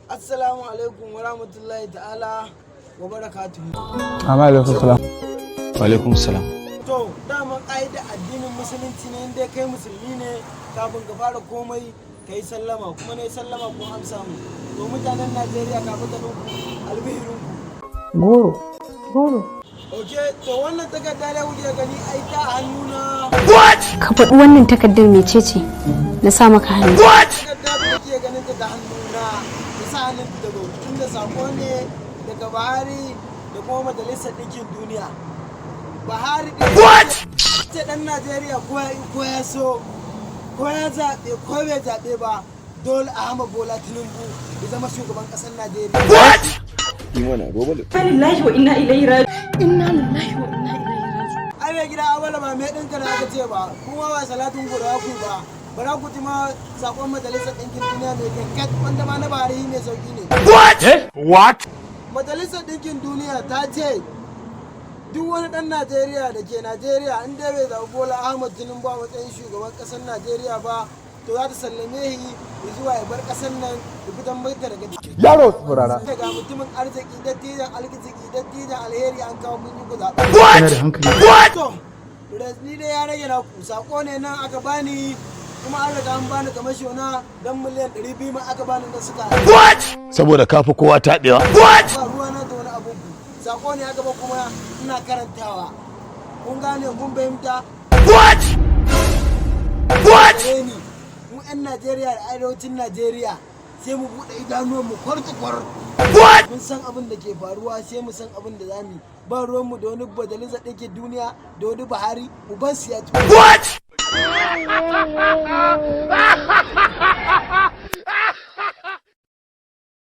Assalamu alaikum wa rahmatullahi ta'ala wa barakatuhu. Amma alaikum salam. Wa alaikum salam. To, daman ƙa'ida addinin Musulunci ne, inda kai Musulmi ne, kafin ka fara komai ka yi sallama. Kuma na yi sallama ko amsa mu. To, mutanen Najeriya, kafin ka ku albishirinku. Goro. Goro. Ok, to wannan takarda da kuke gani ai ta hannuna. Ka faɗi wannan takardar mecece na sa maka hannu. Takarda da kuke ganin ta da hannuna, ta sa hannun da tunda sako ne daga Buhari da kuma Majalisar Ɗinkin Duniya. Buhari ɗin ce ɗan Najeriya, ko ya so, ko ya zaɓe, ko bai zaɓe ba, dole Ahmad Bola Tinubu ya zama shugaban ƙasar Najeriya. Inna lillahi wa inna ilaihi raji'un. Inna lillahi wa inna ilaihi raji'un. Ai mai gida Awala, ba mai ɗinka da aka ce ba, kuma ba salatin ku da ku ba. Bara ku ji ma sakon Majalisar Ɗinkin Duniya mai kankat, wanda ma na Buhari mai sauki ne. What? Majalisar Ɗinkin Duniya ta ce duk wani ɗan Najeriya da ke Najeriya, in dai bai zaɓi Bola Ahmad Tinubu a matsayin shugaban ƙasar Najeriya ba, to za ta sallame shi zuwa ya bar ƙasar nan, ya fitan mata daga ciki. Yaro, saurara. Ga mutumin arziki, dattijan arziki, dattijan alheri an kawo, kun yi ku zaɓa. Kana da hankali. To, ni dai ya rage naku. Sako ne nan aka bani, kuma an riga an bani kamar shona don miliyan 200 ma aka bani da suka. Saboda kafi kowa taɓewa. Ba ruwa na da wani abun ku. Sako ne aka ba kuma ina karantawa. Kun gane, kun fahimta? What? What? Gare ni, mu 'yan Najeriya da arewacin Najeriya, sai mu buɗe idanuwan mu kwartukwar. What? Mun san abin da ke faruwa, sai mu san abin da zamu yi. Ba ruwanmu da wani Majalisar Ɗinkin Duniya da wani Buhari, uban su ya ci. What?